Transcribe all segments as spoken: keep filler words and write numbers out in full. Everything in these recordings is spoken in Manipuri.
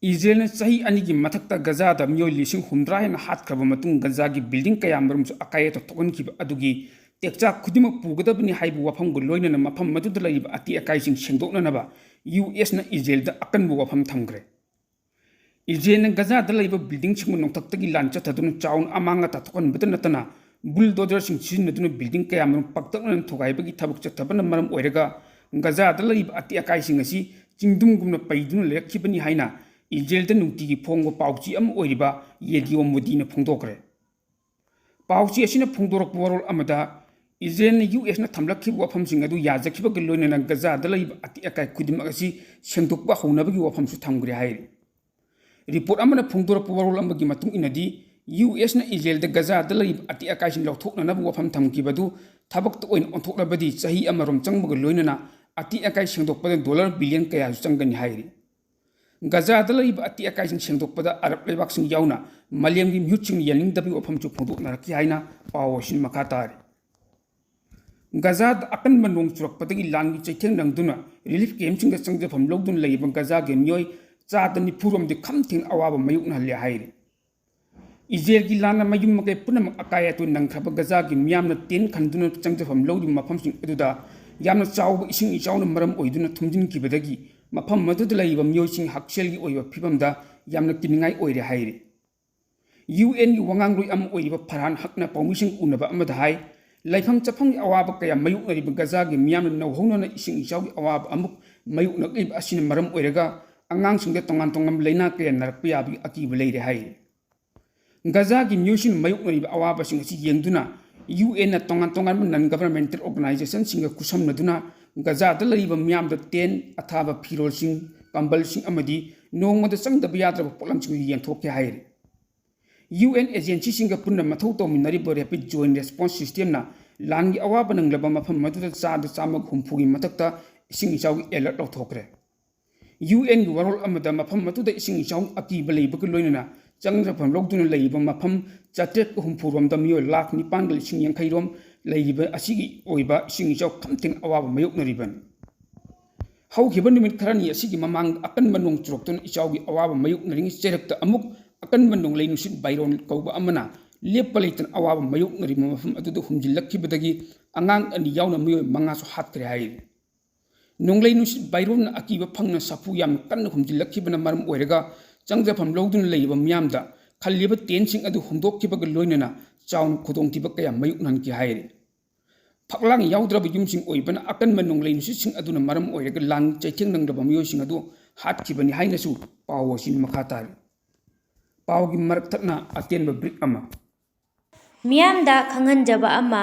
ꯏꯖꯔꯦꯜꯅ ꯆꯍꯤ ꯑꯅꯤꯒꯤ ꯃꯊꯛꯇ ꯒꯖꯥꯗ ꯃꯤꯑꯣꯏ ꯂꯤꯁꯤꯡ ꯍꯨꯝꯗ꯭ꯔꯥ ꯍꯦꯟꯅ ꯍꯥꯠꯈ꯭ꯔꯕ ꯃꯇꯨꯡ, ꯒꯖꯥꯒꯤ building ꯀꯌꯥꯃꯔꯨꯝꯁꯨ ꯑꯀꯥꯏ ꯑꯇꯣꯏ ꯊꯣꯛꯍꯟꯈꯤꯕ ꯑꯗꯨꯒꯤ ꯇꯦꯛꯆꯥꯛ ꯈꯨꯗꯤꯡꯃꯛ ꯄꯨꯒꯗꯕꯅꯤ ꯍꯥꯏꯕ ꯋꯥꯐꯝꯒ ꯂꯣꯏꯅꯅ ꯃꯐꯝ ꯑꯗꯨꯗ ꯂꯩꯔꯤꯕ ꯑꯇꯦꯛ ꯑꯀꯥꯏꯁꯤꯡ ꯁꯦꯡꯗꯣꯛꯅꯅꯕ ꯌꯨ ꯑꯦꯁꯅ ꯏꯖꯔꯦꯜꯗ ꯑꯀꯟꯕ ꯋꯥꯐꯝ ꯊꯝꯈ꯭ꯔꯦ꯫ ꯏꯖꯔꯦꯜꯅ ꯒꯖꯥꯗ ꯂꯩꯕ buildingꯁꯤꯡꯕꯨ ꯅꯣꯡꯊꯛꯇꯒꯤ ꯂꯥꯟ ꯆꯠꯊꯗꯨꯅ ꯆꯥꯎꯅ ꯑꯃꯥꯡ ꯑꯇꯥ ꯊꯣꯛꯍꯟꯕꯇ ꯅꯠꯇꯅ, bulldozerꯁꯤꯡ ꯁꯤꯖꯤꯟꯅꯗꯨꯅ building ꯀꯌꯥꯃꯔꯨꯝ ꯄꯥꯛꯇꯛꯅꯅ ꯊꯨꯒꯥꯏꯕꯒꯤ ꯊꯕꯛ ꯆꯠꯊꯕꯅ ꯃꯔꯝ ꯑꯣꯏꯔꯒ ꯒꯖꯥꯗ ꯂꯩꯔꯤꯕ ꯑꯇꯦꯛ ꯑꯀꯥꯏꯁꯤꯡ ꯑꯁꯤ ꯆꯤꯡꯗꯨꯝꯒꯨꯝꯅ ꯄꯩꯗꯨꯅ ꯂꯩꯔꯛꯈꯤꯕꯅꯤ ꯍꯥꯏꯅ ꯏꯖꯔꯦꯜꯗ ꯅꯨꯡꯇꯤꯒꯤ ꯐꯣꯡꯕ ꯄꯥꯎꯆꯦ ꯑꯃ ꯑꯣꯏꯔꯤꯕ ꯌꯦꯗꯤꯑꯣ ꯃꯣꯗꯤꯅ ꯐꯣꯡꯗꯣꯛꯈ꯭ꯔꯦ꯫ ꯄꯥꯎꯆꯦ ꯑꯁꯤꯅ ꯐꯣꯡꯗꯣꯔꯛꯄ ꯋꯥꯔꯣꯜ ꯑꯃꯗ, ꯏꯖꯔꯦꯜꯅ ꯌꯨ ꯑꯦꯁꯅ ꯊꯝꯂꯛꯈꯤꯕ ꯋꯥꯐꯝꯁꯤꯡ ꯑꯗꯨ ꯌꯥꯖꯈꯤꯕꯒ ꯂꯣꯏꯅꯅ ꯒꯖꯥꯗ ꯂꯩꯕ ꯑꯇꯦꯛ ꯑꯀꯥꯏ ꯈꯨꯗꯤꯡꯃꯛ ꯑꯁꯤ ꯁꯦꯡꯗꯣꯛꯄ ꯍꯧꯅꯕꯒꯤ ꯋꯥꯐꯝꯁꯨ ꯊꯝꯈ꯭ꯔꯦ ꯍꯥꯏꯔꯤ꯫ Report ꯑꯃꯅ ꯐꯣꯡꯗꯣꯔꯛꯄ ꯋꯥꯔꯣꯜ ꯑꯃꯒꯤ ꯃꯇꯨꯡ ꯏꯟꯅꯗꯤ, ꯌꯨ ꯑꯦꯁꯅ ꯏꯖꯔꯦꯜꯗ ꯒꯖꯥꯗ ꯂꯩꯔꯤꯕ ꯑꯇꯦꯛ ꯑꯀꯥꯏꯁꯤꯡ ꯂꯧꯊꯣꯛꯅꯅꯕ ꯋꯥꯐꯝ ꯊꯝꯈꯤꯕ ꯑꯗꯨ ꯊꯕꯛꯇ ꯑꯣꯏꯅ ꯑꯣꯟꯊꯣꯛꯂꯕꯗꯤ ꯆꯍꯤ ꯑꯃꯔꯣꯝ ꯆꯪꯕꯒ ꯂꯣꯏꯅꯅ ꯑꯇꯦꯛ ꯑꯀꯥꯏ ꯁꯦꯡꯗꯣꯛꯄꯗ dollar billion ꯀꯌꯥꯁꯨ ꯆꯪꯒꯅꯤ ꯍꯥꯏꯔꯤ꯫ ꯒꯖꯥꯗ ꯂꯩꯔꯤꯕ ꯑꯇꯦꯛ ꯑꯀꯥꯏꯁꯤꯡ ꯁꯦꯡꯗꯣꯛꯄꯗ ꯑꯔꯕ ꯂꯩꯕꯥꯛꯁꯤꯡ ꯌꯥꯎꯅ ꯃꯥꯂꯦꯝꯒꯤ ꯃꯤꯍꯨꯠꯁꯤꯡꯅ ꯌꯥꯅꯤꯡꯗꯕꯒꯤ ꯋꯥꯐꯝꯁꯨ ꯐꯣꯡꯗꯣꯛꯅꯔꯛꯈꯤ ꯍꯥꯏꯅ ꯄꯥꯎ ꯑꯁꯤꯅ ꯃꯈꯥ ꯇꯥꯔꯤ꯫ ꯒꯖꯥꯗ ꯑꯀꯟꯕ ꯅꯣꯡ ꯆꯨꯔꯛꯄꯗꯒꯤ ꯂꯥꯟꯒꯤ ꯆꯩꯊꯦꯡ ꯅꯪꯗꯨꯅ relief campꯁꯤꯡꯗ ꯆꯪꯖꯐꯝ ꯂꯧꯗꯨꯅ ꯂꯩꯔꯤꯕ ꯒꯖꯥꯒꯤ ꯃꯤꯑꯣꯏ ꯆꯥꯗ ꯅꯤꯐꯨ ꯔꯣꯝꯗꯤ ꯈꯝ ꯊꯦꯡꯅ ꯑꯋꯥꯕ ꯃꯥꯌꯣꯛꯅꯍꯜꯂꯦ ꯍꯥꯏꯔꯤ꯫ ꯏꯖꯔꯦꯜꯒꯤ ꯂꯥꯟꯅ ꯃꯌꯨꯝ ꯃꯀꯩ ꯄꯨꯝꯅꯃꯛ ꯑꯀꯥꯏ ꯑꯇꯣꯏ ꯅꯪꯈ꯭ꯔꯕ ꯒꯖꯥꯒꯤ ꯃꯤꯌꯥꯝꯅ tent ꯈꯟꯗꯨꯅ ꯆꯪꯖꯐꯝ ꯂꯧꯔꯤꯕ ꯃꯐꯝꯁꯤꯡ ꯑꯗꯨꯗ ꯌꯥꯝꯅ ꯆꯥꯎꯕ ꯏꯁꯤꯡ ꯏꯆꯥꯎꯅ ꯃꯔꯝ ꯑꯣꯏꯗꯨꯅ ꯊꯨꯝꯖꯤꯟꯈꯤꯕꯗꯒꯤ ꯃꯐꯝ ꯑꯗꯨꯗ ꯂꯩꯔꯤꯕ ꯃꯤꯑꯣꯏꯁꯤꯡ ꯍꯛꯁꯦꯜꯒꯤ ꯑꯣꯏꯕ ꯐꯤꯕꯝꯗ ꯌꯥꯝꯅ ꯀꯤꯅꯤꯡꯉꯥꯏ ꯑꯣꯏꯔꯦ ꯍꯥꯏꯔꯤ꯫ ꯌꯨ ꯑꯦꯟꯒꯤ ꯋꯥꯉꯥꯡꯂꯣꯏ ꯑꯃ ꯑꯣꯏꯔꯤꯕ ꯐꯔꯍꯥꯟ ꯍꯛꯅ ꯄꯥꯎꯃꯤꯁꯤꯡ ꯎꯅꯕ ꯑꯃꯗ ꯍꯥꯏ, ꯂꯩꯐꯝ ꯆꯥꯐꯝꯒꯤ ꯑꯋꯥꯕ ꯀꯌꯥ ꯃꯥꯌꯣꯛꯅꯔꯤꯕ ꯒꯖꯥꯒꯤ ꯃꯤꯌꯥꯝꯅ ꯅꯧꯍꯧꯅꯅ ꯏꯁꯤꯡ ꯏꯆꯥꯎꯒꯤ ꯑꯋꯥꯕ ꯑꯃꯨꯛ ꯃꯥꯌꯣꯛꯅꯔꯛꯂꯤꯕ ꯑꯁꯤꯅ ꯃꯔꯝ ꯑꯣꯏꯔꯒ ꯑꯉꯥꯡꯁꯤꯡꯗ ꯇꯣꯉꯥꯟ ꯇꯣꯉꯥꯟꯕ ꯂꯥꯏꯅꯥ ꯀꯌꯥ ꯅꯥꯔꯛꯄ ꯌꯥꯕꯒꯤ ꯑꯀꯤꯕ ꯂꯩꯔꯦ ꯍꯥꯏꯔꯤ꯫ ꯒꯖꯥꯒꯤ ꯃꯤꯑꯣꯏꯁꯤꯡꯅ ꯃꯥꯌꯣꯛꯅꯔꯤꯕ ꯑꯋꯥꯕꯁꯤꯡ ꯑꯁꯤ ꯌꯦꯡꯗꯨꯅ ꯌꯨ ꯑꯦꯟꯅ ꯇꯣꯉꯥꯟ ꯇꯣꯉꯥꯟꯕ non governmental organizationꯁꯤꯡꯒ ꯈꯨꯠꯁꯝꯅꯗꯨꯅ ꯒꯖꯥꯗ ꯂꯩꯔꯤꯕ ꯃꯤꯌꯥꯝꯗ tent, ꯑꯊꯥꯕ ꯐꯤꯔꯣꯜꯁꯤꯡ, ꯀꯝꯕꯜꯁꯤꯡ ꯑꯃꯗꯤ ꯅꯣꯡꯃꯗ ꯆꯪꯗꯕ ꯌꯥꯗ꯭ꯔꯕ ꯄꯣꯠꯂꯝꯁꯤꯡ ꯑꯗꯨ ꯌꯦꯟꯊꯣꯛꯈꯤ ꯍꯥꯏꯔꯤ꯫ ꯌꯨ ꯑꯦꯟ agencyꯁꯤꯡꯒ ꯄꯨꯟꯅ ꯃꯊꯧ ꯇꯧꯃꯤꯟꯅꯔꯤꯕ Rapid Joint Response Systemꯅ ꯂꯥꯟꯒꯤ ꯑꯋꯥꯕ ꯅꯪꯂꯕ ꯃꯐꯝ ꯑꯗꯨꯗ ꯆꯥꯗ ꯆꯥꯝꯃꯒ ꯍꯨꯝꯐꯨꯒꯤ ꯃꯊꯛꯇ ꯏꯁꯤꯡ ꯏꯆꯥꯎꯒꯤ alert ꯂꯧꯊꯣꯛꯈ꯭ꯔꯦ꯫ ꯌꯨ ꯑꯦꯟꯒꯤ ꯋꯥꯔꯣꯜ ꯑꯃꯗ ꯃꯐꯝ ꯑꯗꯨꯗ ꯏꯁꯤꯡ ꯏꯆꯥꯎ ꯑꯀꯤꯕ ꯂꯩꯕꯒ ꯂꯣꯏꯅꯅ ꯆꯪꯖꯐꯝ ꯂꯧꯗꯨꯅ ꯂꯩꯔꯤꯕ ꯃꯐꯝ ꯆꯥꯇ꯭ꯔꯦꯠꯀ ꯍꯨꯝꯐꯨ ꯔꯣꯝꯗ ꯃꯤꯑꯣꯏ ꯂꯥꯈ ꯅꯤꯄꯥꯟꯒ ꯂꯤꯁꯤꯡ ꯌꯥꯡꯈꯩ ꯔꯣꯝ ꯂꯩꯔꯤꯕ ꯑꯁꯤꯒꯤ ꯑꯣꯏꯕ ꯏꯁꯤꯡ ꯏꯆꯥꯎ ꯈꯝꯊꯦꯡ ꯑꯋꯥꯕ ꯃꯥꯌꯣꯛꯅꯔꯤꯕꯅꯤ꯫ ꯍꯧꯈꯤꯕ ꯅꯨꯃꯤꯠ ꯈꯔꯅꯤ ꯑꯁꯤꯒꯤ ꯃꯃꯥꯡꯗ ꯑꯀꯟꯕ ꯅꯣꯡ ꯆꯨꯔꯛꯇꯨꯅ ꯏꯆꯥꯎꯒꯤ ꯑꯋꯥꯕ ꯃꯥꯌꯣꯛꯅꯔꯤꯉꯩ ꯆꯩꯔꯛꯇ ꯑꯃꯨꯛ ꯑꯀꯟꯕ ꯅꯣꯡꯂꯩ ꯅꯨꯡꯁꯤꯠ ꯕꯥꯏꯔꯣꯟ ꯀꯧꯕ ꯑꯃꯅ ꯂꯦꯞꯄ ꯂꯩꯇꯅ ꯑꯋꯥꯕ ꯃꯥꯌꯣꯛꯅꯔꯤꯕ ꯃꯐꯝ ꯑꯗꯨꯗ ꯍꯨꯝꯖꯤꯜꯂꯛꯈꯤꯕꯗꯒꯤ ꯑꯉꯥꯡ ꯑꯅꯤ ꯌꯥꯎꯅ ꯃꯤꯑꯣꯏ ꯃꯉꯥꯁꯨ ꯍꯥꯠꯈ꯭ꯔꯦ ꯍꯥꯏꯔꯤ꯫ ꯅꯣꯡꯂꯩ ꯅꯨꯡꯁꯤꯠ ꯕꯥꯏꯔꯣꯟꯅ ꯑꯀꯤꯕ ꯐꯪꯅ ꯁꯥꯐꯨ ꯌꯥꯝꯅ ꯀꯟꯅ ꯍꯨꯝꯖꯤꯜꯂꯛꯈꯤꯕꯅ ꯃꯔꯝ ꯑꯣꯏꯔꯒ ꯆꯪꯖꯐꯝ ꯂꯧꯗꯨꯅ ꯂꯩꯔꯤꯕ ꯃꯤꯌꯥꯝꯗ ꯈꯜꯂꯤꯕ ꯇꯦꯟꯁꯤꯡ ꯑꯗꯨ ꯍꯨꯝꯗꯣꯛꯈꯤꯕꯒ ꯂꯣꯏꯅꯅ ꯆꯥꯎꯅ ꯈꯨꯗꯣꯡꯊꯤꯕ ꯀꯌꯥ ꯃꯥꯌꯣꯛꯅꯍꯟꯈꯤ ꯍꯥꯏꯔꯤ꯫ ꯐꯛꯂꯥꯡ ꯌꯥꯎꯗ꯭ꯔꯕ ꯌꯨꯝꯁꯤꯡ ꯑꯣꯏꯕꯅ ꯑꯀꯟꯕ ꯅꯣꯡꯂꯩ ꯅꯨꯡꯁꯤꯠꯁꯤꯡ ꯑꯗꯨꯅ ꯃꯔꯝ ꯑꯣꯏꯔꯒ ꯂꯥꯟ ꯆꯩꯊꯦꯡ ꯅꯪꯂꯕ ꯃꯤꯑꯣꯏꯁꯤꯡ ꯑꯗꯨ ꯍꯥꯠꯈꯤꯕꯅꯤ ꯍꯥꯏꯅꯁꯨ ꯄꯥꯎ ꯑꯁꯤꯅ ꯃꯈꯥ ꯇꯥꯔꯤ꯫ ꯄꯥꯎꯒꯤ ꯃꯔꯛ ꯊꯠꯅ ꯑꯇꯦꯟꯕ ꯕ꯭ꯔꯤꯛ ꯑꯃ꯫ ꯃꯤꯌꯥꯝꯗ ꯈꯪꯍꯟꯖꯕ ꯑꯃ,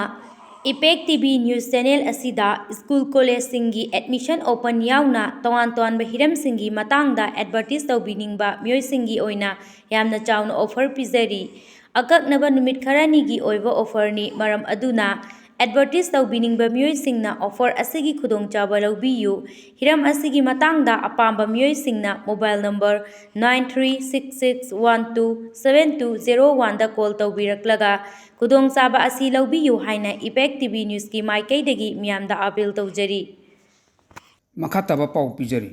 ꯏꯄꯦꯛ ꯇꯤ ꯚꯤ ꯅ꯭ꯌꯨꯁ ꯆꯦꯅꯦꯜ ꯑꯁꯤꯗ ꯁ꯭ꯀꯨꯜ ꯀꯣꯂꯦꯖꯁꯤꯡꯒꯤ ꯑꯦꯗꯃꯤꯁꯟ ꯑꯣꯄꯟ ꯌꯥꯎꯅ ꯇꯣꯉꯥꯟ ꯇꯣꯉꯥꯟꯕ ꯍꯤꯔꯝꯁꯤꯡꯒꯤ ꯃꯇꯥꯡꯗ ꯑꯦꯗꯚꯔꯇꯤꯁ ꯇꯧꯕꯤꯅꯤꯡꯕ ꯃꯤꯑꯣꯏꯁꯤꯡꯒꯤ ꯑꯣꯏꯅ ꯌꯥꯝꯅ ꯆꯥꯎꯅ ꯑꯣꯐꯔ ꯄꯤꯖꯔꯤ꯫ ꯑꯀꯛꯅꯕ ꯅꯨꯃꯤꯠ ꯈꯔꯅꯤꯒꯤ ꯑꯣꯏꯕ ꯑꯣꯐꯔꯅꯤ, ꯃꯔꯝ ꯑꯗꯨꯅ ꯑꯦꯗꯚꯔꯇꯤꯁ ꯇꯧꯕꯤꯅꯤꯡꯕ ꯃꯤꯑꯣꯏꯁꯤꯡꯅ ꯑꯣꯐꯔ ꯑꯁꯤꯒꯤ ꯈꯨꯗꯣꯡꯆꯥꯕ ꯂꯧꯕꯤꯌꯨ꯫ ꯍꯤꯔꯝ ꯑꯁꯤꯒꯤ ꯃꯇꯥꯡꯗ ꯑꯄꯥꯝꯕ ꯃꯤꯑꯣꯏꯁꯤꯡꯅ mobile number nine three six six one two seven two zero one ꯗ ꯀꯣꯜ ꯇꯧꯕꯤꯔꯛꯂꯒ ꯈꯨꯗꯣꯡꯆꯥꯕ ꯑꯁꯤ ꯂꯧꯕꯤꯌꯨ ꯍꯥꯏꯅ ꯏꯄꯦꯛ ꯇꯤ ꯚꯤ ꯅ꯭ꯌꯨꯁꯀꯤ ꯃꯥꯏꯀꯩꯗꯒꯤ ꯃꯤꯌꯥꯝꯗ ꯑꯥꯄꯤꯜ ꯇꯧꯖꯔꯤ꯫ ꯃꯈꯥ ꯇꯥꯕ ꯄꯥꯎ ꯄꯤꯖꯔꯤ꯫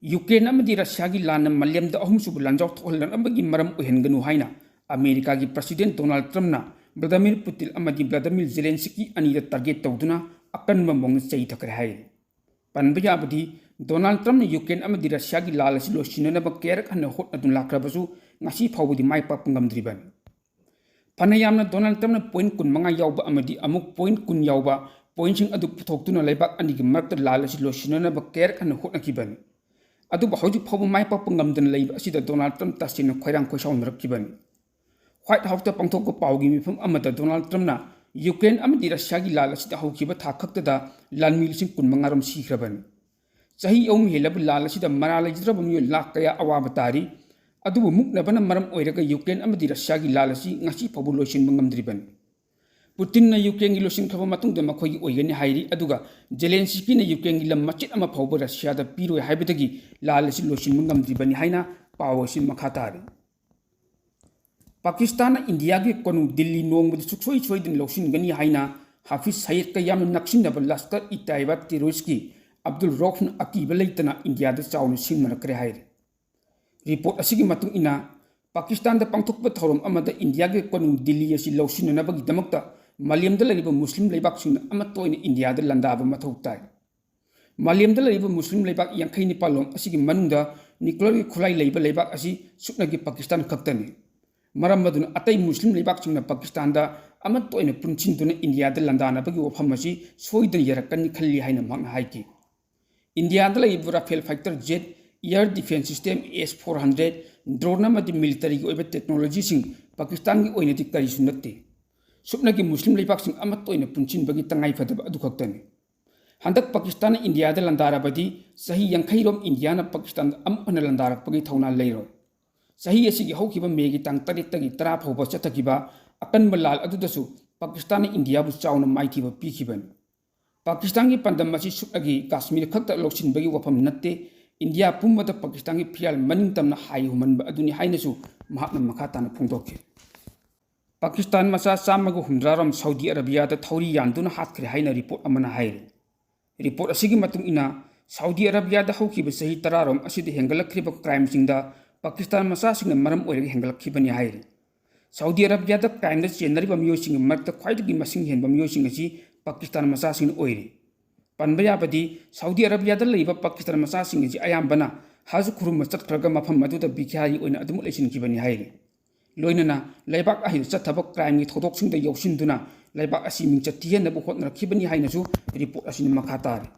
ꯌꯨꯀ꯭ꯔꯦꯟ ꯑꯃꯗꯤ ꯔꯁꯤꯌꯥꯒꯤ ꯂꯥꯟꯅ ꯃꯥꯂꯦꯝꯗ ꯑꯍꯨꯝꯁꯨꯕ ꯂꯥꯟꯖꯥꯎ ꯊꯣꯛꯍꯜꯂꯛꯅꯕꯒꯤ ꯃꯔꯝ ꯑꯣꯏꯍꯟꯒꯅꯨ ꯍꯥꯏꯅ ꯑꯃꯦꯔꯤꯀꯥꯒꯤ ꯄ꯭ꯔꯁꯤꯗꯦꯟ ꯗꯣꯅꯥꯜꯗ ꯇ꯭ꯔꯝꯞꯅ ꯕ꯭ꯂꯥꯗꯤꯃꯤꯔ ꯄꯨꯇꯤꯟ ꯑꯃꯗꯤ ꯕ꯭ꯂꯥꯗꯤꯃꯤꯔ ꯖꯦꯂꯦꯟꯁꯀꯤ ꯑꯅꯤꯗ ꯇꯥꯔꯒꯦꯠ ꯇꯧꯗꯨꯅ ꯑꯀꯟꯕ ꯃꯑꯣꯡꯗ ꯆꯩꯊꯈ꯭ꯔꯦ ꯍꯥꯏꯔꯤ꯫ ꯄꯟꯕ ꯌꯥꯕꯗꯤ, ꯗꯣꯅꯥꯜꯗ ꯇ꯭ꯔꯝꯞꯅ ꯌꯨꯀ꯭ꯔꯦꯟ ꯑꯃꯗꯤ ꯔꯁꯤꯌꯥꯒꯤ ꯂꯥꯟ ꯑꯁꯤ ꯂꯣꯏꯁꯤꯟꯅꯅꯕ ꯀꯌꯥꯔꯛ ꯍꯟꯅ ꯍꯣꯠꯅꯗꯨꯅ ꯂꯥꯛꯈ꯭ꯔꯕꯁꯨ ꯉꯁꯤ ꯐꯥꯎꯕꯗꯤ ꯃꯥꯏ ꯄꯥꯛꯄ ꯉꯝꯗ꯭ꯔꯤꯕꯅꯤ꯫ ꯐꯅ ꯌꯥꯝꯅ ꯗꯣꯅꯥꯜꯗ ꯇ꯭ꯔꯝꯞꯅ ꯄꯣꯏꯟꯠ ꯀꯨꯟꯃꯉꯥ ꯌꯥꯎꯕ ꯑꯃꯗꯤ ꯑꯃꯨꯛ ꯄꯣꯏꯟꯠ ꯀꯨꯟ ꯌꯥꯎꯕ ꯄꯣꯏꯟꯠꯁꯤꯡ ꯑꯗꯨ ꯄꯨꯊꯣꯛꯇꯨꯅ ꯂꯩꯕꯥꯛ ꯑꯅꯤꯒꯤ ꯃꯔꯛꯇ ꯂꯥꯟ ꯑꯁꯤ ꯂꯣꯏꯁꯤꯟꯅꯅꯕ ꯀꯌꯥꯔꯛ ꯍꯟꯅ ꯍꯣꯠꯅꯈꯤꯕꯅꯤ꯫ ꯑꯗꯨꯕꯨ ꯍꯧꯖꯤꯛ ꯐꯥꯎꯕ ꯃꯥꯏ ꯄꯥꯛꯄ ꯉꯝꯗꯅ ꯂꯩꯕ ꯑꯁꯤꯗ ꯗꯣꯅꯥꯜꯗ ꯇ꯭ꯔꯝꯞ ꯇꯁꯦꯡꯅ ꯈꯣꯏꯔꯥꯡ ꯈꯣꯏꯁꯥꯎꯅꯔꯛꯈꯤꯕꯅꯤ꯫ ꯋꯥꯏꯠ ꯍꯥꯎꯁꯇ ꯄꯥꯡꯊꯣꯛꯄ ꯄꯥꯎꯒꯤ ꯃꯤꯐꯝ ꯑꯃꯗ ꯗꯣꯅꯥꯜꯗ ꯇ꯭ꯔꯝꯞꯅ ꯌꯨꯀ꯭ꯔꯦꯟ ꯑꯃꯗꯤ ꯔꯁꯤꯌꯥꯒꯤ ꯂꯥꯟ ꯑꯁꯤꯗ ꯍꯧꯈꯤꯕ ꯊꯥ ꯈꯛꯇꯗ ꯂꯥꯟꯃꯤ ꯂꯤꯁꯤꯡ ꯀꯨꯟꯃꯉꯥ ꯔꯣꯝ ꯁꯤꯈ꯭ꯔꯕꯅꯤ꯫ ꯆꯍꯤ ꯑꯍꯨꯝ ꯍꯦꯜꯂꯕ ꯂꯥꯟ ꯑꯁꯤꯗ ꯃꯔꯥꯜ ꯂꯩꯖꯗ꯭ꯔꯕ ꯃꯤꯑꯣꯏ ꯂꯥꯈ ꯀꯌꯥ ꯑꯋꯥꯕ ꯇꯥꯔꯤ꯫ ꯑꯗꯨꯕꯨ ꯃꯨꯛꯅꯕꯅ ꯃꯔꯝ ꯑꯣꯏꯔꯒ ꯌꯨꯀ꯭ꯔꯦꯟ ꯑꯃꯗꯤ ꯔꯁꯤꯌꯥꯒꯤ ꯂꯥꯟ ꯑꯁꯤ ꯉꯁꯤ ꯐꯥꯎꯕ ꯂꯣꯏꯁꯤꯟꯕ ꯉꯝꯗ꯭ꯔꯤꯕꯅꯤ꯫ ꯄꯨꯇꯤꯟꯅ ꯌꯨꯀ꯭ꯔꯦꯟꯒꯤ ꯂꯣꯏꯁꯤꯟꯈ꯭ꯔꯕ ꯃꯇꯨꯡꯗ ꯃꯈꯣꯏꯒꯤ ꯑꯣꯏꯒꯅꯤ ꯍꯥꯏꯔꯤ, ꯑꯗꯨꯒ ꯖꯦꯂꯦꯟꯁꯀꯤꯅ ꯌꯨꯀ꯭ꯔꯦꯟꯒꯤ ꯂꯝ ꯃꯆꯦꯠ ꯑꯃ ꯐꯥꯎꯕ ꯔꯁꯤꯌꯥꯗ ꯄꯤꯔꯣꯏ ꯍꯥꯏꯕꯗꯒꯤ ꯂꯥꯟ ꯑꯁꯤ ꯂꯣꯏꯁꯤꯟꯕ ꯉꯝꯗ꯭ꯔꯤꯕꯅꯤ ꯍꯥꯏꯅ ꯄꯥꯎ ꯑꯁꯤ ꯃꯈꯥ ꯇꯥꯔꯤ꯫ ꯄꯥꯀꯤꯁꯇꯥꯟꯅ ꯏꯟꯗꯤꯌꯥꯒꯤ ꯀꯣꯅꯨꯡ ꯗꯤꯜꯂꯤ ꯅꯣꯡꯃꯗꯤ ꯁꯨꯡꯁꯣꯏ ꯁꯣꯏꯗꯅ ꯂꯧꯁꯤꯟꯒꯅꯤ ꯍꯥꯏꯅ ꯍꯥꯐꯤꯖ ꯁꯌꯤꯗꯀ ꯌꯥꯝꯅ ꯅꯛꯁꯤꯟꯅꯕ ꯂꯁꯀꯔ ꯏ ꯇꯥꯏꯕꯥ ꯇꯦꯔꯣꯔꯤꯁꯀꯤ ꯑꯕꯗꯨꯜ ꯔꯧꯐꯅ ꯑꯀꯤꯕ ꯂꯩꯇꯅ ꯏꯟꯗꯤꯌꯥꯗ ꯆꯥꯎꯅ ꯁꯤꯡꯅꯔꯛꯈ꯭ꯔꯦ ꯍꯥꯏꯔꯤ꯫ ꯔꯤꯄꯣꯔꯠ ꯑꯁꯤꯒꯤ ꯃꯇꯨꯡ ꯏꯟꯅ, ꯄꯥꯀꯤꯁꯇꯥꯟꯗ ꯄꯥꯡꯊꯣꯛꯄ ꯊꯧꯔꯝ ꯑꯃꯗ ꯏꯟꯗꯤꯌꯥꯒꯤ ꯀꯣꯅꯨꯡ ꯗꯤꯜꯂꯤ ꯑꯁꯤ ꯂꯧꯁꯤꯟꯅꯅꯕꯒꯤꯗꯃꯛꯇ ꯃꯥꯂꯦꯝꯗ ꯂꯩꯔꯤꯕ ꯃꯨꯁꯂꯤꯝ ꯂꯩꯕꯥꯛꯁꯤꯡꯅ ꯑꯃꯠꯇ ꯑꯣꯏꯅ ꯏꯟꯗꯤꯌꯥꯗ ꯂꯥꯟꯗꯥꯕ ꯃꯊꯧ ꯇꯥꯏ꯫ ꯃꯥꯂꯦꯝꯗ ꯂꯩꯔꯤꯕ ꯃꯨꯁꯂꯤꯝ ꯂꯩꯕꯥꯛ ꯌꯥꯡꯈꯩ ꯅꯤꯄꯥꯜ ꯂꯣꯝ ꯑꯁꯤꯒꯤ ꯃꯅꯨꯡꯗ ꯅ꯭ꯌꯨꯀ꯭ꯂꯤꯌꯔꯒꯤ ꯈꯨꯠꯂꯥꯏ ꯂꯩꯕ ꯂꯩꯕꯥꯛ ꯑꯁꯤ ꯁꯨꯞꯅꯒꯤ ꯄꯥꯀꯤꯁꯇꯥꯟ ꯈꯛꯇꯅꯤ꯫ ꯃꯔꯝ ꯑꯗꯨꯅ ꯑꯇꯩ ꯃꯨꯁꯂꯤꯝ ꯂꯩꯕꯥꯛꯁꯤꯡꯅ ꯄꯥꯀꯤꯁꯇꯥꯟꯗ ꯑꯃꯠꯇ ꯑꯣꯏꯅ ꯄꯨꯟꯁꯤꯟꯗꯨꯅ ꯏꯟꯗꯤꯌꯥꯗ ꯂꯥꯟꯗꯥꯅꯕꯒꯤ ꯋꯥꯐꯝ ꯑꯁꯤ ꯁꯣꯏꯗꯅ ꯌꯥꯔꯛꯀꯅꯤ ꯈꯜꯂꯤ ꯍꯥꯏꯅ ꯃꯍꯥꯛꯅ ꯍꯥꯏꯈꯤ꯫ ꯏꯟꯗꯤꯌꯥꯗ ꯂꯩꯔꯤꯕ Rafale fighter jet, air defence system S four hundred, drone ꯑꯃꯗꯤ ꯃꯤꯂꯤꯇꯔꯤꯒꯤ ꯑꯣꯏꯕ ꯇꯦꯛꯅꯣꯂꯣꯖꯤꯁꯤꯡ ꯄꯥꯀꯤꯁꯇꯥꯟꯒꯤ ꯑꯣꯏꯅꯗꯤ ꯀꯔꯤꯁꯨ ꯅꯠꯇꯦ꯫ ꯁꯨꯞꯅꯒꯤ ꯃꯨꯁꯂꯤꯝ ꯂꯩꯕꯥꯛꯁꯤꯡ ꯑꯃꯠꯇ ꯑꯣꯏꯅ ꯄꯨꯟꯁꯤꯟꯕꯒꯤ ꯇꯉꯥꯏꯐꯗꯕ ꯑꯗꯨ ꯈꯛꯇꯅꯤ꯫ ꯍꯟꯗꯛ ꯄꯥꯀꯤꯁꯇꯥꯟꯅ ꯏꯟꯗꯤꯌꯥꯗ ꯂꯥꯟꯗꯥꯔꯕꯗꯤ ꯆꯍꯤ ꯌꯥꯡꯈꯩꯔꯣꯝ ꯏꯟꯗꯤꯌꯥꯅ ꯄꯥꯀꯤꯁꯇꯥꯟꯗ ꯑꯃꯨꯛ ꯍꯟꯅ ꯂꯥꯟꯗꯥꯔꯛꯄꯒꯤ ꯊꯧꯅꯥ ꯂꯩꯔꯣꯏ꯫ ꯆꯍꯤ ꯑꯁꯤꯒꯤ ꯍꯧꯈꯤꯕ ꯃꯦꯒꯤ ꯇꯥꯡ ꯇꯔꯦꯠꯇꯒꯤ ꯇꯔꯥ ꯐꯥꯎꯕ ꯆꯠꯊꯈꯤꯕ ꯑꯀꯟꯕ ꯂꯥꯜ ꯑꯗꯨꯗꯁꯨ ꯄꯥꯀꯤꯁꯇꯥꯟꯅ ꯏꯟꯗꯤꯌꯥꯕꯨ ꯆꯥꯎꯅ ꯃꯥꯏꯊꯤꯕ ꯄꯤꯈꯤꯕꯅꯤ꯫ ꯄꯥꯀꯤꯁꯇꯥꯟꯒꯤ ꯄꯥꯟꯗꯝ ꯑꯁꯤ ꯁꯨꯞꯅꯒꯤ ꯀꯥꯁꯃꯤꯔ ꯈꯛꯇ ꯂꯧꯁꯤꯟꯕꯒꯤ ꯋꯥꯐꯝ ꯅꯠꯇꯦ, ꯏꯟꯗꯤꯌꯥ ꯄꯨꯝꯕꯗ ꯄꯥꯀꯤꯁꯇꯥꯟꯒꯤ ꯐꯤꯔꯥꯜ ꯃꯅꯤꯡ ꯇꯝꯅ ꯍꯥꯏ ꯍꯨꯝꯍꯟꯕ ꯑꯗꯨꯅꯤ ꯍꯥꯏꯅꯁꯨ ꯃꯍꯥꯛꯅ ꯃꯈꯥ ꯇꯥꯅ ꯐꯣꯡꯗꯣꯛꯈꯤ꯫ ꯄꯥꯀꯤꯁꯇꯥꯟ ꯃꯆꯥ ꯆꯥꯝꯃꯒ ꯍꯨꯝꯗ꯭ꯔꯥ ꯔꯣꯝ ꯁꯥꯎꯗꯤ ꯑꯔꯥꯕꯤꯌꯥꯗ ꯊꯧꯔꯤ ꯌꯥꯟꯗꯨꯅ ꯍꯥꯠꯈ꯭ꯔꯦ ꯍꯥꯏꯅ ꯔꯤꯄꯣꯔꯠ ꯑꯃꯅ ꯍꯥꯏꯔꯤ꯫ ꯔꯤꯄꯣꯔꯠ ꯑꯁꯤꯒꯤ ꯃꯇꯨꯡ ꯏꯟꯅ, ꯁꯥꯎꯗꯤ ꯑꯔꯥꯕꯤꯌꯥꯗ ꯍꯧꯈꯤꯕ ꯆꯍꯤ ꯇꯔꯥ ꯔꯣꯝ ꯑꯁꯤꯗ ꯍꯦꯟꯒꯠꯂꯛꯈ꯭ꯔꯤꯕ ꯀ꯭ꯔꯥꯏꯝꯁꯤꯡꯗ ꯄꯥꯀꯤꯁꯇꯥꯟ ꯃꯆꯥꯁꯤꯡꯅ ꯃꯔꯝ ꯑꯣꯏꯔꯒ ꯍꯦꯟꯒꯠꯂꯛꯈꯤꯕꯅꯤ ꯍꯥꯏꯔꯤ꯫ ꯁꯥꯎꯗꯤ ꯑꯔꯥꯕꯤꯌꯥꯗ ꯀ꯭ꯔꯥꯏꯝꯗ ꯆꯦꯟꯅꯔꯤꯕ ꯃꯤꯑꯣꯏꯁꯤꯡꯒꯤ ꯃꯔꯛꯇ ꯈ꯭ꯋꯥꯏꯗꯒꯤ ꯃꯁꯤꯡ ꯍꯦꯟꯕ ꯃꯤꯑꯣꯏꯁꯤꯡ ꯑꯁꯤ ꯄꯥꯀꯤꯁꯇꯥꯟ ꯃꯆꯥꯁꯤꯡꯅ ꯑꯣꯏꯔꯤ꯫ ꯄꯟꯕ ꯌꯥꯕꯗꯤ, ꯁꯥꯎꯗꯤ ꯑꯔꯥꯕꯤꯌꯥꯗ ꯂꯩꯕ ꯄꯥꯀꯤꯁꯇꯥꯟ ꯃꯆꯥꯁꯤꯡ ꯑꯁꯤ ꯑꯌꯥꯝꯕꯅ ꯍꯖ ꯈꯨꯔꯨꯝꯕ ꯆꯠꯈ꯭ꯔꯒ ꯃꯐꯝ ꯑꯗꯨꯗ ꯚꯤꯈꯥꯔꯤ ꯑꯣꯏꯅ ꯑꯗꯨꯃꯛ ꯂꯩꯁꯤꯟꯈꯤꯕꯅꯤ ꯍꯥꯏꯔꯤ꯫ ꯂꯣꯏꯅꯅ ꯂꯩꯕꯥꯛ ꯑꯁꯤꯗ ꯆꯠꯊꯕ ꯀ꯭ꯔꯥꯏꯝꯒꯤ ꯊꯧꯗꯣꯛꯁꯤꯡꯗ ꯌꯥꯎꯁꯤꯟꯗꯨꯅ ꯂꯩꯕꯥꯛ ꯑꯁꯤ ꯃꯤꯡꯆꯠ ꯊꯤꯍꯟꯅꯕ ꯍꯣꯠꯅꯔꯛꯈꯤꯕꯅꯤ ꯍꯥꯏꯅꯁꯨ ꯔꯤꯄꯣꯔꯠ ꯑꯁꯤꯅ ꯃꯈꯥ ꯇꯥꯔꯤ꯫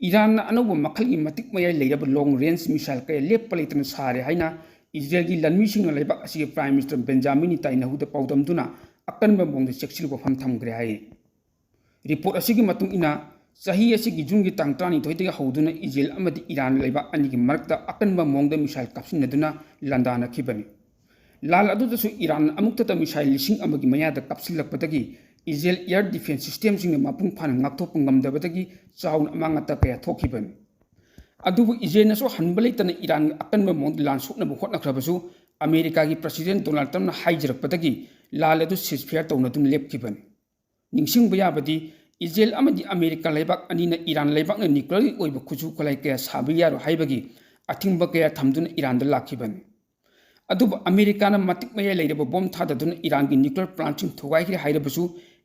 ꯏꯔꯥꯟꯅ ꯑꯅꯧꯕ ꯃꯈꯜꯒꯤ ꯃꯇꯤꯛ ꯃꯌꯥꯏ ꯂꯩꯔꯕ ꯂꯣꯡ ꯔꯦꯟꯖ ꯃꯤꯁꯥꯏꯜ ꯀꯌꯥ ꯂꯦꯞꯄ ꯂꯩꯇꯅ ꯁꯥꯔꯦ ꯍꯥꯏꯅ ꯏꯖꯔꯦꯜꯒꯤ ꯂꯥꯟꯃꯤꯁꯤꯡꯅ ꯂꯩꯕꯥꯛ ꯑꯁꯤꯒꯤ ꯄ꯭ꯔꯥꯏꯝ ꯃꯤꯅꯤꯁꯇꯔ ꯕꯦꯟꯖꯥꯃꯤꯟ ꯅꯤꯇꯥꯏꯅꯍꯨꯗ ꯄꯥꯎꯗꯝꯗꯨꯅ ꯑꯀꯟꯕ ꯃꯑꯣꯡꯗ ꯆꯦꯛꯁꯤꯜ ꯋꯥꯐꯝ ꯊꯝꯈ꯭ꯔꯦ ꯍꯥꯏꯔꯤ꯫ ꯔꯤꯄꯣꯔꯠ ꯑꯁꯤꯒꯤ ꯃꯇꯨꯡ ꯏꯟꯅ, ꯆꯍꯤ ꯑꯁꯤꯒꯤ ꯖꯨꯟꯒꯤ ꯇꯥꯡ ꯇꯔꯥꯅꯤꯊꯣꯏꯗꯒꯤ ꯍꯧꯗꯨꯅ ꯏꯖꯔꯦꯜ ꯑꯃꯗꯤ ꯏꯔꯥꯟ ꯂꯩꯕꯥꯛ ꯑꯅꯤꯒꯤ ꯃꯔꯛꯇ ꯑꯀꯟꯕ ꯃꯑꯣꯡꯗ ꯃꯤꯁꯥꯏꯜ ꯀꯥꯞꯁꯤꯟꯅꯗꯨꯅ ꯂꯥꯟꯗꯥꯅꯈꯤꯕꯅꯤ꯫ ꯂꯥꯜ ꯑꯗꯨꯗꯁꯨ ꯏꯔꯥꯟꯅ ꯑꯃꯨꯛꯇꯗ ꯃꯤꯁꯥꯏꯜ ꯂꯤꯁꯤꯡ ꯑꯃꯒꯤ ꯃꯌꯥꯗ ꯀꯥꯞꯁꯤꯜꯂꯛꯄꯗꯒꯤ ꯏꯖꯔꯦꯜ ꯑꯦꯌꯔ ꯗꯤꯐꯦꯟꯁ ꯁꯤꯁꯇꯦꯝꯁꯤꯡꯅ ꯃꯄꯨꯡ ꯐꯥꯅ ꯉꯥꯛꯊꯣꯛꯄ ꯉꯝꯗꯕꯗꯒꯤ ꯆꯥꯎꯅ ꯑꯃꯥꯡ ꯑꯇꯥ ꯀꯌꯥ ꯊꯣꯛꯈꯤꯕꯅꯤ꯫ ꯑꯗꯨꯕꯨ ꯏꯖꯔꯦꯜꯅꯁꯨ ꯍꯟꯕ ꯂꯩꯇꯅ ꯏꯔꯥꯟꯒ ꯑꯀꯟꯕ ꯃꯑꯣꯡꯗ ꯂꯥꯟ ꯁꯣꯛꯅꯕ ꯍꯣꯠꯅꯈ꯭ꯔꯕꯁꯨ, ꯑꯃꯦꯔꯤꯀꯥꯒꯤ ꯄ꯭ꯔꯁꯤꯗꯦꯟ ꯗꯣꯅꯥꯜꯗ ꯇ꯭ꯔꯝꯞꯅ ꯍꯥꯏꯖꯔꯛꯄꯗꯒꯤ ꯂꯥꯜ ꯑꯗꯨ ꯁꯤꯖꯐꯌꯥꯔ ꯇꯧꯅꯗꯨꯅ ꯂꯦꯞꯈꯤꯕꯅꯤ꯫ ꯅꯤꯡꯁꯤꯡꯕ ꯌꯥꯕꯗꯤ, ꯏꯖꯔꯦꯜ ꯑꯃꯗꯤ ꯑꯃꯦꯔꯤꯀꯥ ꯂꯩꯕꯥꯛ ꯑꯅꯤꯅ ꯏꯔꯥꯟ ꯂꯩꯕꯥꯛꯅ ꯅ꯭ꯌꯨꯀ꯭ꯂꯤꯌꯔꯒꯤ ꯑꯣꯏꯕ ꯈꯨꯠꯁꯨ ꯈꯨꯠꯂꯥꯏ ꯀꯌꯥ ꯁꯥꯕ ꯌꯥꯔꯣꯏ ꯍꯥꯏꯕꯒꯤ ꯑꯊꯤꯡꯕ ꯀꯌꯥ ꯊꯝꯗꯨꯅ ꯏꯔꯥꯟꯗ ꯂꯥꯛꯈꯤꯕꯅꯤ꯫ ꯑꯗꯨꯕꯨ ꯑꯃꯦꯔꯤꯀꯥꯅ ꯃꯇꯤꯛ ꯃꯌꯥꯏ ꯂꯩꯔꯕ ꯕꯣꯝ ꯊꯥꯗꯗꯨꯅ ꯏꯔꯥꯟꯒꯤ ꯅ꯭ꯌꯨꯀ꯭ꯂꯤꯌꯔ ꯄ꯭ꯂꯥꯟꯠꯁꯤꯡ ꯊꯨꯒꯥꯏꯈ꯭ꯔꯦ ꯍꯥꯏꯔꯕꯁꯨ,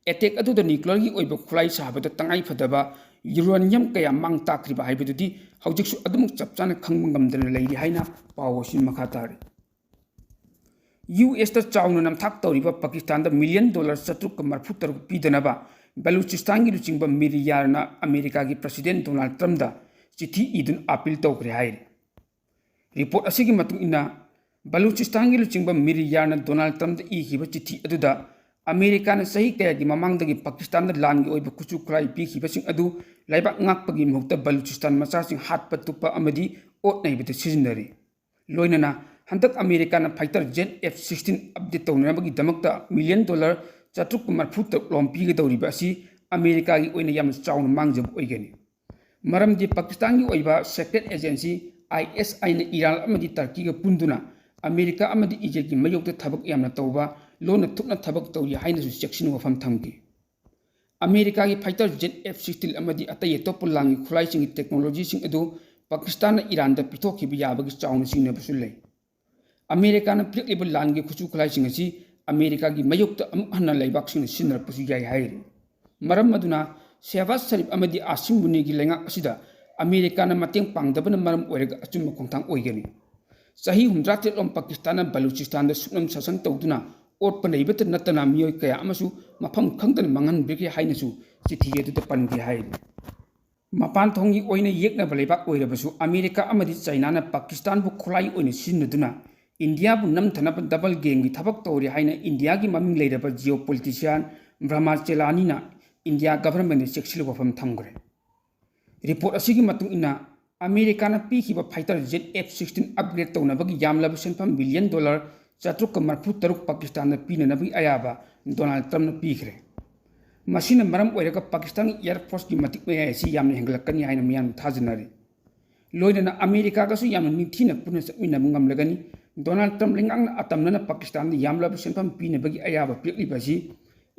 ꯑꯦꯇꯦꯛ ꯑꯗꯨꯗ ꯅ꯭ꯌꯨꯀ꯭ꯂꯤꯌꯔꯒꯤ ꯑꯣꯏꯕ ꯈꯨꯠꯂꯥꯏ ꯁꯥꯕꯗ ꯇꯉꯥꯏ ꯐꯗꯕ ꯌꯨꯔꯦꯅꯤꯌꯝ ꯀꯌꯥ ꯃꯥꯡ ꯇꯥꯛꯈ꯭ꯔꯤꯕ ꯍꯥꯏꯕꯗꯨꯗꯤ ꯍꯧꯖꯤꯛꯁꯨ ꯑꯗꯨꯃꯛ ꯆꯞ ꯆꯥꯅ ꯈꯪꯕ ꯉꯝꯗꯅ ꯂꯩꯔꯤ ꯍꯥꯏꯅ ꯄꯥꯎ ꯑꯁꯤ ꯃꯈꯥ ꯇꯥꯔꯤ꯫ ꯌꯨ ꯑꯦꯁꯇ ꯆꯥꯎꯅ ꯅꯝꯊꯥꯛ ꯇꯧꯔꯤꯕ ꯄꯥꯀꯤꯁꯇꯥꯟꯗ ꯃꯤꯂꯤꯌꯟ ꯗꯣꯂꯔ ꯆꯥꯇ꯭ꯔꯨꯛꯀ ꯃꯔꯤꯐꯨ ꯇꯔꯨꯛ ꯄꯤꯗꯅꯕ ꯕꯂꯨꯆꯤꯁꯇꯥꯟꯒꯤ ꯂꯨꯆꯤꯡꯕ ꯃꯤꯔ ꯌꯥꯔꯅ ꯑꯃꯦꯔꯤꯀꯥꯒꯤ ꯄ꯭ꯔꯁꯤꯗꯦꯟ ꯗꯣꯅꯥꯜꯗ ꯇ꯭ꯔꯝꯗ ꯆꯤꯊꯤ ꯏꯗꯨꯅ ꯑꯥꯄꯤꯜ ꯇꯧꯈ꯭ꯔꯦ ꯍꯥꯏꯔꯤ꯫ ꯔꯤꯄꯣꯔꯠ ꯑꯁꯤꯒꯤ ꯃꯇꯨꯡ ꯏꯟꯅ, ꯕꯂꯨꯆꯤꯁꯇꯥꯟꯒꯤ ꯂꯨꯆꯤꯡꯕ ꯃꯤꯔ ꯌꯥꯔꯅ ꯗꯣꯅꯥꯜꯗ ꯇ꯭ꯔꯝꯗ ꯏꯈꯤꯕ ꯆꯤꯊꯤ ꯑꯗꯨꯗ ꯑꯃꯦꯔꯤꯀꯥꯅ ꯆꯍꯤ ꯀꯌꯥꯒꯤ ꯃꯃꯥꯡꯗꯒꯤ ꯄꯥꯀꯤꯁꯇꯥꯟꯗ ꯂꯥꯟꯒꯤ ꯑꯣꯏꯕ ꯈꯨꯠꯁꯨ ꯈꯨꯠꯂꯥꯏ ꯄꯤꯈꯤꯕꯁꯤꯡ ꯑꯗꯨ ꯂꯩꯕꯥꯛ ꯉꯥꯛꯄꯒꯤ ꯃꯍꯨꯠꯇ ꯕꯂꯨꯆꯤꯁꯇꯥꯟ ꯃꯆꯥꯁꯤꯡ ꯍꯥꯠꯄ ꯇꯨꯞꯄ ꯑꯃꯗꯤ ꯑꯣꯠ ꯅꯩꯕꯗ ꯁꯤꯖꯤꯟꯅꯔꯤ꯫ ꯂꯣꯏꯅꯅ ꯍꯟꯗꯛ American fighter jet F sixteen update ꯇꯧꯅꯅꯕꯒꯤꯗꯃꯛꯇ ꯃꯤꯂꯤꯌꯟ ꯗꯣꯂꯔ ꯆꯥꯇ꯭ꯔꯨꯛꯀ ꯃꯔꯤꯐꯨ ꯇꯔꯨꯛ ꯂꯣꯝ ꯄꯤꯒꯗꯧꯔꯤꯕ ꯑꯁꯤ ꯑꯃꯦꯔꯤꯀꯥꯒꯤ ꯑꯣꯏꯅ ꯌꯥꯝꯅ ꯆꯥꯎꯅ ꯃꯥꯡꯖꯕ ꯑꯣꯏꯒꯅꯤ꯫ ꯃꯔꯝꯗꯤ ꯄꯥꯀꯤꯁꯇꯥꯟꯒꯤ ꯑꯣꯏꯕ ꯁꯦꯀ꯭ꯔꯦꯠ ꯑꯦꯖꯦꯟꯁꯤ ꯑꯥꯏ ꯑꯦꯁ ꯑꯥꯏꯅ ꯏꯔꯥꯟ ꯑꯃꯗꯤ ꯇꯔꯀꯤꯒ ꯄꯨꯟꯗꯨꯅ ꯑꯃꯦꯔꯤꯀꯥ ꯑꯃꯗꯤ ꯏꯖꯔꯦꯜꯒꯤ ꯃꯥꯌꯣꯛꯇ ꯊꯕꯛ ꯌꯥꯝꯅ ꯇꯧꯕ, ꯂꯣꯟꯅ ꯊꯨꯞꯅ ꯊꯕꯛ ꯇꯧꯔꯤ ꯍꯥꯏꯅꯁꯨ ꯆꯦꯛꯁꯤꯟ ꯋꯥꯐꯝ ꯊꯝꯈꯤ꯫ ꯑꯃꯦꯔꯤꯀꯥꯒꯤ ꯐꯥꯏꯇꯔ ꯖꯦꯠ ꯑꯦꯐ ꯁꯤꯛꯁꯇꯤꯟ ꯑꯃꯗꯤ ꯑꯇꯩ ꯑꯇꯣꯞꯄ ꯂꯥꯟꯒꯤ ꯈꯨꯠꯂꯥꯏꯁꯤꯡꯒꯤ ꯇꯦꯛꯅꯣꯂꯣꯖꯤꯁꯤꯡ ꯑꯗꯨ ꯄꯥꯀꯤꯁꯇꯥꯟꯅ ꯏꯔꯥꯟꯗ ꯄꯤꯊꯣꯛꯈꯤꯕ ꯌꯥꯕꯒꯤ ꯆꯥꯎꯅ ꯆꯤꯡꯅꯕꯁꯨ ꯂꯩ꯫ ꯑꯃꯦꯔꯤꯀꯥꯅ ꯄꯤꯔꯛꯂꯤꯕ ꯂꯥꯟꯒꯤ ꯈꯨꯠꯁꯨ ꯈꯨꯠꯂꯥꯏꯁꯤꯡ ꯑꯁꯤ ꯑꯃꯦꯔꯤꯀꯥꯒꯤ ꯃꯥꯌꯣꯛꯇ ꯑꯃꯨꯛ ꯍꯟꯅ ꯂꯩꯕꯥꯛꯁꯤꯡꯅ ꯁꯤꯖꯤꯟꯅꯔꯛꯄꯁꯨ ꯌꯥꯏ ꯍꯥꯏꯔꯤ꯫ ꯃꯔꯝ ꯑꯗꯨꯅ ꯁꯦꯍꯕꯥꯖ ꯁꯔꯤꯐ ꯑꯃꯗꯤ ꯑꯥꯁꯤꯝ ꯃꯨꯅꯤꯒꯤ ꯂꯩꯉꯥꯛ ꯑꯁꯤꯗ ꯑꯃꯦꯔꯤꯀꯥꯅ ꯃꯇꯦꯡ ꯄꯥꯡꯗꯕꯅ ꯃꯔꯝ ꯑꯣꯏꯔꯒ ꯑꯆꯨꯝꯕ ꯈꯣꯡꯊꯥꯡ ꯑꯣꯏꯒꯅꯤ꯫ ꯆꯍꯤ ꯍꯨꯝꯗ꯭ꯔꯥ ꯇꯔꯦꯠ ꯂꯣꯝ ꯄꯥꯀꯤꯁꯇꯥꯟꯅ ꯕꯂꯨꯆꯤꯁꯇꯥꯟꯗ ꯁꯨꯞꯅꯝ ꯁꯥꯁꯟ ꯇꯧꯗꯨꯅ ꯑꯣꯠꯄ ꯅꯩꯕꯇ ꯅꯠꯇꯅ ꯃꯤꯑꯣꯏ ꯀꯌꯥ ꯑꯃꯁꯨ ꯃꯐꯝ ꯈꯪꯗꯅ ꯃꯥꯡꯍꯟꯕꯤꯈ꯭ꯔꯦ ꯍꯥꯏꯅꯁꯨ ꯆꯤꯊꯤ ꯑꯗꯨꯗ ꯄꯟꯈꯤ ꯍꯥꯏꯔꯤ꯫ ꯃꯄꯥꯟ ꯊꯣꯡꯒꯤ ꯑꯣꯏꯅ ꯌꯦꯛꯅꯕ ꯂꯩꯕꯥꯛ ꯑꯣꯏꯔꯕꯁꯨ ꯑꯃꯦꯔꯤꯀꯥ ꯑꯃꯗꯤ ꯆꯥꯏꯅꯥꯅ ꯄꯥꯀꯤꯁꯇꯥꯟꯕꯨ ꯈꯨꯠꯂꯥꯏ ꯑꯣꯏꯅ ꯁꯤꯖꯤꯟꯅꯗꯨꯅ ꯏꯟꯗꯤꯌꯥꯕꯨ ꯅꯝꯊꯅꯕ ꯗꯕꯜ ꯒꯦꯝꯒꯤ ꯊꯕꯛ ꯇꯧꯔꯤ ꯍꯥꯏꯅ ꯏꯟꯗꯤꯌꯥꯒꯤ ꯃꯃꯤꯡ ꯂꯩꯔꯕ ꯖꯤꯑꯣ ꯄꯣꯂꯤꯇꯤꯁꯤꯌꯥꯟ ꯕ꯭ꯔꯍꯃ ꯆꯦꯂꯥꯅꯤꯅ ꯏꯟꯗꯤꯌꯥ ꯒꯚꯔꯟꯃꯦꯟꯗ ꯆꯦꯛꯁꯤꯜ ꯋꯥꯐꯝ ꯊꯝꯈ꯭ꯔꯦ꯫ ꯔꯤꯄꯣꯔꯠ ꯑꯁꯤꯒꯤ ꯃꯇꯨꯡ ꯏꯟꯅ, ꯑꯃꯦꯔꯤꯀꯥꯅ ꯄꯤꯈꯤꯕ fighter jet F sixteen upgrade ꯇꯧꯅꯕꯒꯤ ꯌꯥꯝꯂꯕ ꯁꯦꯟꯐꯝ ꯕꯤꯂꯤꯌꯟ ꯗꯣꯂꯔ ꯆꯥꯇ꯭ꯔꯨꯛꯀ ꯃꯔꯤꯐꯨ ꯇꯔꯨꯛ ꯄꯥꯀꯤꯁꯇꯥꯟꯗ ꯄꯤꯅꯅꯕꯒꯤ ꯑꯌꯥꯕ ꯗꯣꯅꯥꯜꯗ ꯇ꯭ꯔꯝꯞꯅ ꯄꯤꯈ꯭ꯔꯦ꯫ ꯃꯁꯤꯅ ꯃꯔꯝ ꯑꯣꯏꯔꯒ ꯄꯥꯀꯤꯁꯇꯥꯟꯒꯤ ꯑꯦꯌꯔ ꯐꯣꯔꯁꯀꯤ ꯃꯇꯤꯛ ꯃꯌꯥꯏ ꯑꯁꯤ ꯌꯥꯝꯅ ꯍꯦꯟꯒꯠꯂꯛꯀꯅꯤ ꯍꯥꯏꯅ ꯃꯤꯌꯥꯝꯅ ꯊꯥꯖꯅꯔꯤ꯫ ꯂꯣꯏꯅꯅ ꯑꯃꯦꯔꯤꯀꯥꯒꯁꯨ ꯌꯥꯝꯅ ꯅꯤꯡꯊꯤꯅ ꯄꯨꯟꯅ ꯆꯠꯃꯤꯟꯅꯕ ꯉꯝꯂꯒꯅꯤ꯫ ꯗꯣꯅꯥꯜꯗ ꯇ꯭ꯔꯝꯞ ꯂꯩꯉꯥꯛꯅ ꯑꯇꯝꯅꯅ ꯄꯥꯀꯤꯁꯇꯥꯟꯗ ꯌꯥꯝꯂꯕ ꯁꯦꯟꯐꯝ ꯄꯤꯅꯕꯒꯤ ꯑꯌꯥꯕ ꯄꯤꯔꯛꯂꯤꯕ ꯑꯁꯤ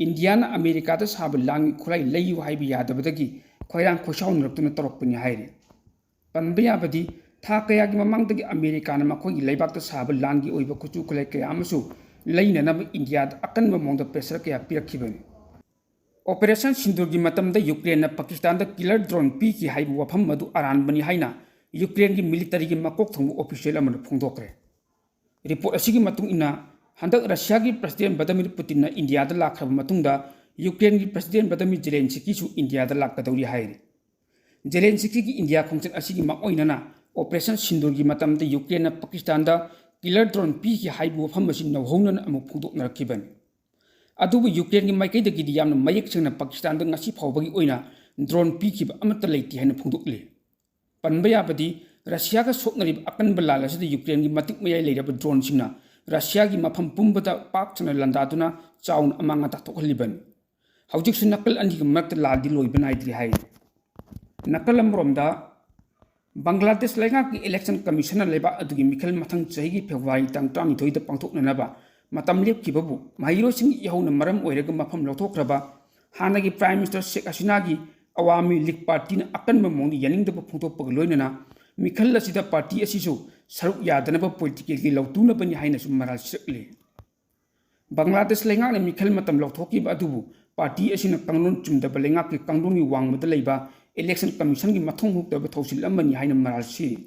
ꯏꯟꯗꯤꯌꯥꯅ ꯑꯃꯦꯔꯤꯀꯥꯗ ꯁꯥꯕ ꯂꯥꯟꯒꯤ ꯈꯨꯠꯂꯥꯏ ꯂꯩꯌꯨ ꯍꯥꯏꯕ ꯌꯥꯗꯕꯗꯒꯤ ꯈꯣꯏꯔꯥꯡ ꯈꯣꯏꯁꯥꯎꯅꯔꯛꯇꯨꯅ ꯇꯧꯔꯛꯄꯅꯤ ꯍꯥꯏꯔꯤ꯫ ꯄꯟꯕ ꯌꯥꯕꯗꯤ, ꯊꯥ ꯀꯌꯥꯒꯤ ꯃꯃꯥꯡꯗꯒꯤ ꯑꯃꯦꯔꯤꯀꯥꯅ ꯃꯈꯣꯏꯒꯤ ꯂꯩꯕꯥꯛꯇ ꯁꯥꯕ ꯂꯥꯟꯒꯤ ꯑꯣꯏꯕ ꯈꯨꯠꯁꯨ ꯈꯨꯠꯂꯥꯏ ꯀꯌꯥ ꯑꯃꯁꯨ ꯂꯩꯅꯅꯕ ꯏꯟꯗꯤꯌꯥꯗ ꯑꯀꯟꯕ ꯃꯑꯣꯡꯗ pressure ꯀꯌꯥ ꯄꯤꯔꯛꯈꯤꯕꯅꯤ꯫ Operation ꯁꯤꯟꯗꯨꯔꯒꯤ ꯃꯇꯝꯗ ꯌꯨꯀ꯭ꯔꯦꯟꯅ ꯄꯥꯀꯤꯁꯇꯥꯟꯗ killer drone ꯄꯤꯈꯤ ꯍꯥꯏꯕ ꯋꯥꯐꯝ ꯑꯗꯨ ꯑꯔꯥꯟꯕꯅꯤ ꯍꯥꯏꯅ ꯌꯨꯀ꯭ꯔꯦꯟꯒꯤ militaryꯒꯤ ꯃꯀꯣꯛ ꯊꯣꯡꯕ official ꯑꯃꯅ ꯐꯣꯡꯗꯣꯛꯈ꯭ꯔꯦ꯫ Report ꯑꯁꯤꯒꯤ ꯃꯇꯨꯡ ꯏꯟꯅ, ꯍꯟꯗꯛ ꯔꯁꯤꯌꯥꯒꯤ President Vladimir Putinꯅ ꯏꯟꯗꯤꯌꯥꯗ ꯂꯥꯛꯈ꯭ꯔꯕ ꯃꯇꯨꯡꯗ ꯌꯨꯀ꯭ꯔꯦꯟꯒꯤ President Volodymyr Zelenskyꯁꯨ ꯏꯟꯗꯤꯌꯥꯗ ꯂꯥꯛꯀꯗꯧꯔꯤ ꯍꯥꯏꯔꯤ꯫ Zelenskyꯒꯤ ꯏꯟꯗꯤꯌꯥ ꯈꯣꯡꯆꯠ ꯑꯁꯤꯒꯤ ꯃꯥꯡꯑꯣꯏꯅꯅ Operation ꯁꯤꯟꯗꯨꯔꯒꯤ ꯃꯇꯝꯗ ꯌꯨꯀ꯭ꯔꯦꯟꯅ ꯄꯥꯀꯤꯁꯇꯥꯟꯗ killer drone ꯄꯤꯈꯤ ꯍꯥꯏꯕ ꯋꯥꯐꯝ ꯑꯁꯤ ꯅꯧꯍꯧꯅꯅ ꯑꯃꯨꯛ ꯐꯣꯡꯗꯣꯛꯅꯔꯛꯈꯤꯕꯅꯤ꯫ ꯑꯗꯨꯕꯨ ꯌꯨꯀ꯭ꯔꯦꯟꯒꯤ ꯃꯥꯏꯀꯩꯗꯒꯤꯗꯤ ꯌꯥꯝꯅ ꯃꯌꯦꯛ ꯁꯦꯡꯅ ꯄꯥꯀꯤꯁꯇꯥꯟꯗ ꯉꯁꯤ ꯐꯥꯎꯕꯒꯤ ꯑꯣꯏꯅ drone ꯄꯤꯈꯤꯕ ꯑꯃꯠꯇ ꯂꯩꯇꯦ ꯍꯥꯏꯅ ꯐꯣꯡꯗꯣꯛꯂꯤ꯫ ꯄꯟꯕ ꯌꯥꯕꯗꯤ, ꯔꯁꯤꯌꯥꯒ ꯁꯣꯛꯅꯔꯤꯕ ꯑꯀꯟꯕ ꯂꯥꯟ ꯑꯁꯤꯗ ꯌꯨꯀ꯭ꯔꯦꯟꯒꯤ ꯃꯇꯤꯛ ꯃꯌꯥꯏ ꯂꯩꯔꯕ droneꯁꯤꯡꯅ ꯔꯁꯤꯌꯥꯒꯤ ꯃꯐꯝ ꯄꯨꯝꯕꯗ ꯄꯥꯛ ꯁꯟꯅ ꯂꯥꯟꯗꯥꯗꯨꯅ ꯆꯥꯎꯅ ꯑꯃꯥꯡ ꯑꯇꯥ ꯊꯣꯛꯍꯜꯂꯤꯕꯅꯤ꯫ ꯍꯧꯖꯤꯛꯁꯨ ꯅꯥꯀꯜ ꯑꯅꯤꯒꯤ ꯃꯔꯛꯇ ꯂꯥꯟꯗꯤ ꯂꯣꯏꯕ ꯅꯥꯏꯗ꯭ꯔꯤ ꯍꯥꯏꯔꯤ꯫ ꯅꯥꯀꯜ ꯑꯃꯔꯣꯝꯗ, ꯕꯪꯒ꯭ꯂꯥꯗꯦꯁ ꯂꯩꯉꯥꯛꯀꯤ election commissionꯅ ꯂꯩꯕꯥꯛ ꯑꯗꯨꯒꯤ ꯃꯤꯈꯜ ꯃꯊꯪ ꯆꯍꯤꯒꯤ February ꯇꯥꯡ ꯇꯔꯥꯅꯤꯊꯣꯏꯗ ꯄꯥꯡꯊꯣꯛꯅꯅꯕ ꯃꯇꯝ ꯂꯦꯞꯈꯤꯕꯕꯨ ꯃꯍꯩꯔꯣꯏꯁꯤꯡꯒꯤ ꯏꯍꯧꯅ ꯃꯔꯝ ꯑꯣꯏꯔꯒ ꯃꯐꯝ ꯂꯧꯊꯣꯛꯈ꯭ꯔꯕ ꯍꯥꯟꯅꯒꯤ Prime Minister ꯁꯦꯈ ꯍꯁꯤꯅꯥꯒꯤ ꯑꯋꯥꯃꯤ ꯂꯤꯒ ꯄꯥꯔꯇꯤꯅ ꯑꯀꯟꯕ ꯃꯑꯣꯡꯗ ꯌꯥꯅꯤꯡꯗꯕ ꯐꯣꯡꯗꯣꯛꯄꯒ ꯂꯣꯏꯅꯅ ꯃꯤꯈꯜ ꯑꯁꯤꯗ ꯄꯥꯔꯇꯤ ꯑꯁꯤꯁꯨ ꯁꯔꯨꯛ ꯌꯥꯗꯅꯕ politicalꯒꯤ ꯂꯧꯇꯨꯅꯕꯅꯤ ꯍꯥꯏꯅꯁꯨ ꯃꯔꯥꯜ ꯁꯤꯔꯛꯂꯤ꯫ ꯕꯪꯒ꯭ꯂꯥꯗꯦꯁ ꯂꯩꯉꯥꯛꯅ ꯃꯤꯈꯜ ꯃꯇꯝ ꯂꯧꯊꯣꯛꯈꯤꯕ ꯑꯗꯨꯕꯨ ꯄꯥꯔꯇꯤ ꯑꯁꯤꯅ ꯀꯥꯡꯂꯣꯟ ꯆꯨꯝꯗꯕ ꯂꯩꯉꯥꯛꯀꯤ ꯀꯥꯡꯂꯣꯟꯒꯤ ꯋꯥꯡꯃꯗ ꯂꯩꯕ election commissionꯒꯤ ꯃꯊꯧ ꯍꯨꯛꯇꯕ ꯊꯧꯁꯤꯜ ꯑꯃꯅꯤ ꯍꯥꯏꯅ ꯃꯔꯥꯜ ꯁꯤꯔꯤ꯫